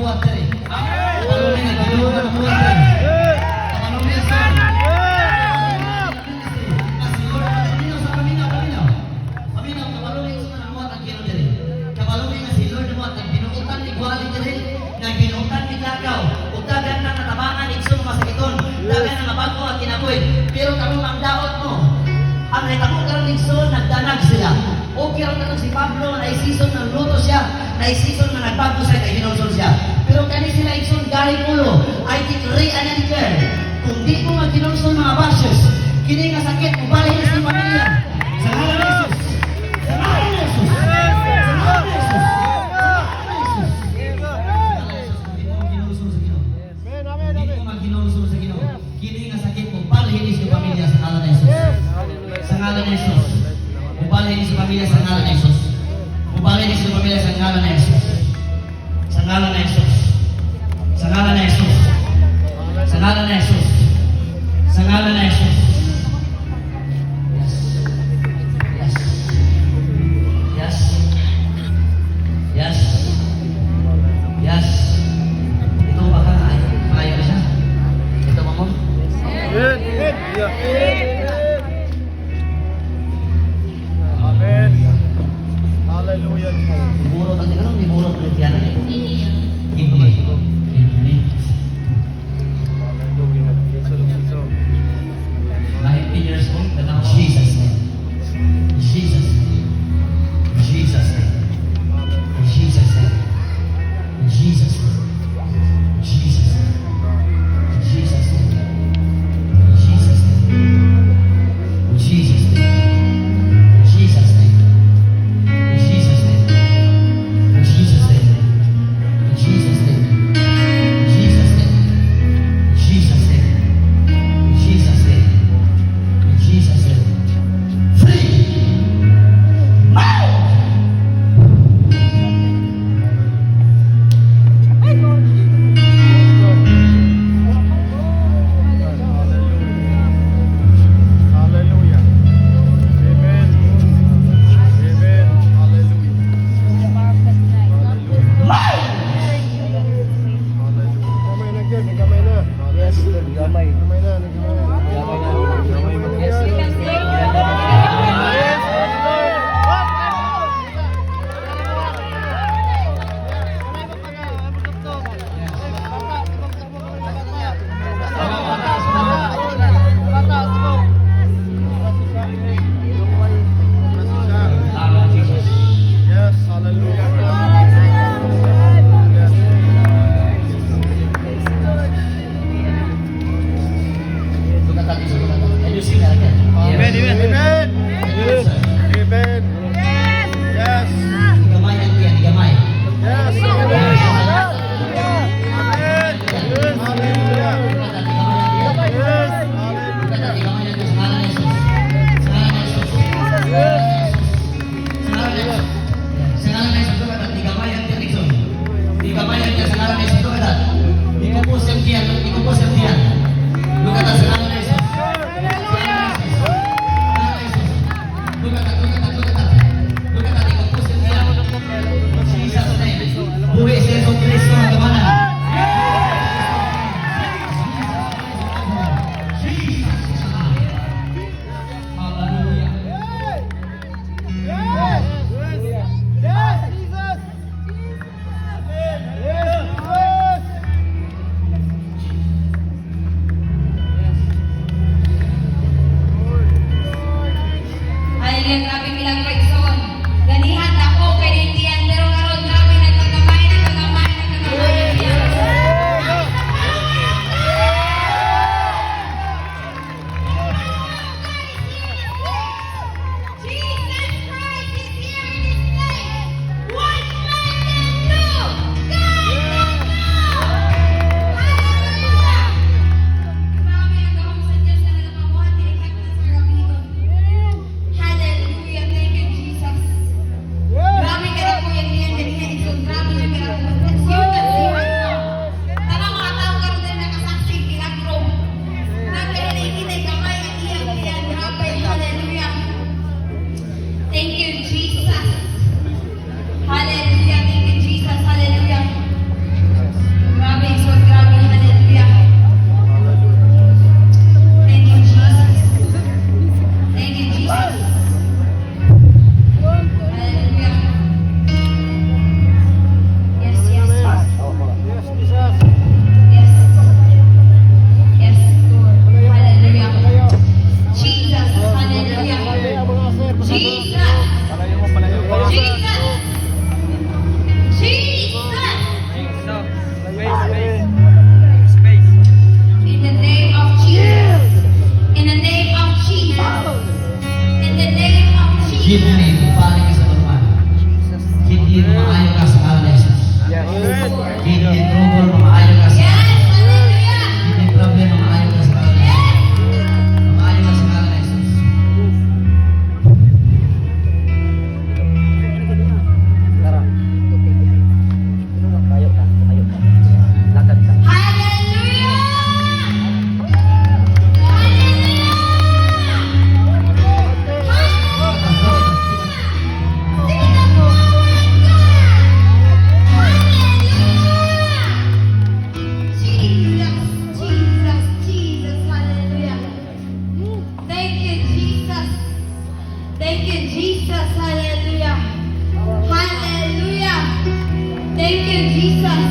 Mubuhat diri. Kabalo mi nga Ginoo nga mubuhat diri. Kabalo mi, igsoon. Nga si Lord, paminaw sa paminaw, paminaw. Paminaw, kabalo mi, igsoon, nga namuhat ang Ginoo diri. Kabalo mi nga si Lord namuhat, nagbinuotan ni Gwali diri, nagbinuotan ni Lagaw. Ug dagan na natabangan, igsoon, masakiton. Dagan na mabago ang kinabuhi. Pero karon ang daot mo. Ang nahitabo karon, igsoon, nagdanag sila. Okay ra tanong si Pablo, naisison ng luto siya, naisison nga nagbago siya kay ginulsol siya. Pero kani sila, igsoon, gahi ulo, I decree and I declare, kung di mo magginulsol, mga bashers, kini nga sakit, mubalhin sa pamilya. Sa ngalan ni Jesus. Sa ngalan ni Jesus. Sa ngalan ni Jesus. Sa ngalan ni Jesus. Sa ngalan ni Jesus, kung di mo magginulsol sa Ginoo. Kung di mo magginulsol sa Ginoo, kini nga sakit mubalhin sa pamilya sa ngalan ni Jesus. Sa ngalan ni Jesus. Mubalhin sa pamilya sa ngalan ni Jesus. Mubalhin sa pamilya sa ngalan ni Jesus. Sa ngalan ni Jesus. Sa ngalan ni Jesus. Sa ngalan ni Jesus. Sa ngalan ni Jesus. Yes. Yes. Yes. Yes. Ito ba ka ay maayo na siya? Ito ba mo? Amen. Amen. Hallelujah. Niburot ang ano? Niburot ulit yan. Kidney. Kidney. Hallelujah. Jesus, Jesus. 19 years old. Jesus' name. Jesus' name. Jesus' name. Jesus' name. Jesus' name. Jesus' name. Jesus' name. Jesus' name. Jesus' name. Jesus' name. Jesus' name. Jesus' name. Jesus' name. Jesus' name. Jesus' name. Jesus' name. Jesus' name. Free! Now! Hallelujah. Amen. Amen. Hallelujah. Hallelujah. Hallelujah. Gamay na, Kev. Gamay na. Yes, Lord, gamay. Gamay na. Gamay na. Gamay na. Gamay na. Yes, Lord. Yes, Lord. Tama, Jesus. Yes, hallelujah. Yes. Look at that. Look at that. Can you see that again? Amen. Amen. Yes, sir. Amen. Yes. Gamay ang tiyan, gamay. Yes. Amen. Amen. Yes. Hallelujah. Look at that, gamay ang tiyan. Yes. Look at that, gamay ang tiyan. Sa ngalan ni Jesus. Sa ngalan ni Jesus. Sa ngalan ni Jesus. Sa ngalan ni Jesus. Look at that, gamay ang tiyan, igsoon. Gamay ang tiyan sa ngalan ni Jesus. Look at that. Ikupos yung tiyan. Ikupos yung tiyan. Look at that, sa ngalan ni Jesus. Sa ngalan ni Jesus. Sa ngalan ni Jesus. Look at that, look at that, look at that. Look at that, ikupos yung tiyan. Jesus' name. Buhi si Jesus Cristo ang gamanan. Jesus Christ of Nazareth. Jesus is alive. Hallelujah. Yes. Yes, Jesus. Yes, Jesus. Kidney, mubalik ka sa normal. Kidney, mamaayo ka sa ngalan ni Jesus. Amen. Kidney trouble, mamaayo ka sa Kidney problem, mamaayo ka sa ngalan ni Jesus. Mamaayo ka sa ngalan ni Jesus. Tara. Tayo ka, tayo ka. Lakad ka. Hallelujah! Hallelujah! Hallelujah! See the power of God! Hallelujah! Jesus, Jesus, Jesus, hallelujah. Thank you, Jesus. Thank you, Jesus, hallelujah. Hallelujah. Thank you, Jesus.